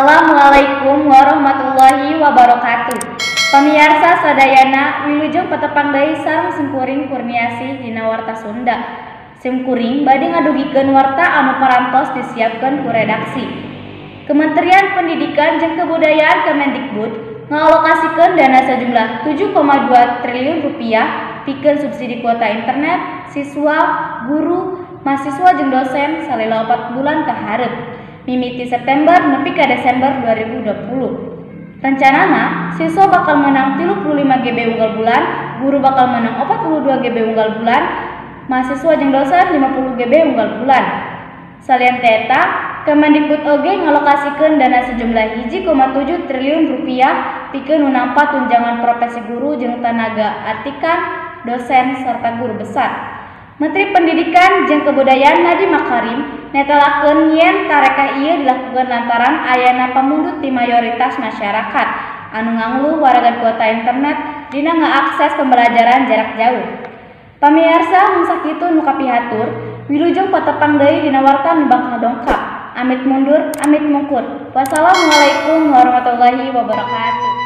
Assalamualaikum warahmatullahi wabarakatuh. Pamiarsa sadayana, wilujeng patepang deui sareng simkuring Kurniasih dina Warta Sunda. Simkuring bade ngadugikeun warta anu parantos disiapkeun ku redaksi. Kementerian Pendidikan jeung Kebudayaan Kemendikbud ngalokasikeun dana sejumlah 7,2 triliun rupiah pikeun subsidi kuota internet siswa, guru, mahasiswa jeung dosen salila 4 bulan ka hareup, mimiti September nepi ka Desember 2020. Rencanana, siswa bakal menang 35 GB unggal bulan, guru bakal menang 42 GB unggal bulan, mahasiswa jeung dosen 50 GB unggal bulan. Salian ti eta, Kemendikbud oge ngalokasikeun dana sejumlah 1,7 triliun rupiah pikeun nu nampa tunjangan profesi guru jeung tenaga atikan, dosen, serta guru besar. Menteri Pendidikan jeung Kebudayaan Nadiem Makarim netelakeun yen tarekah ieu dilakukeun lantaran ayana pamundut ti mayoritas masyarakat anu ngangluh waragan kuota internet dina ngaakses pembelajaran jarak jauh. Pamiarsa, mung sakitu nu kapihatur, wilujeng patepang deui dina warta nu bakal dongkap. Amit mundur, amit mungkur. Wassalamualaikum warahmatullahi wabarakatuh.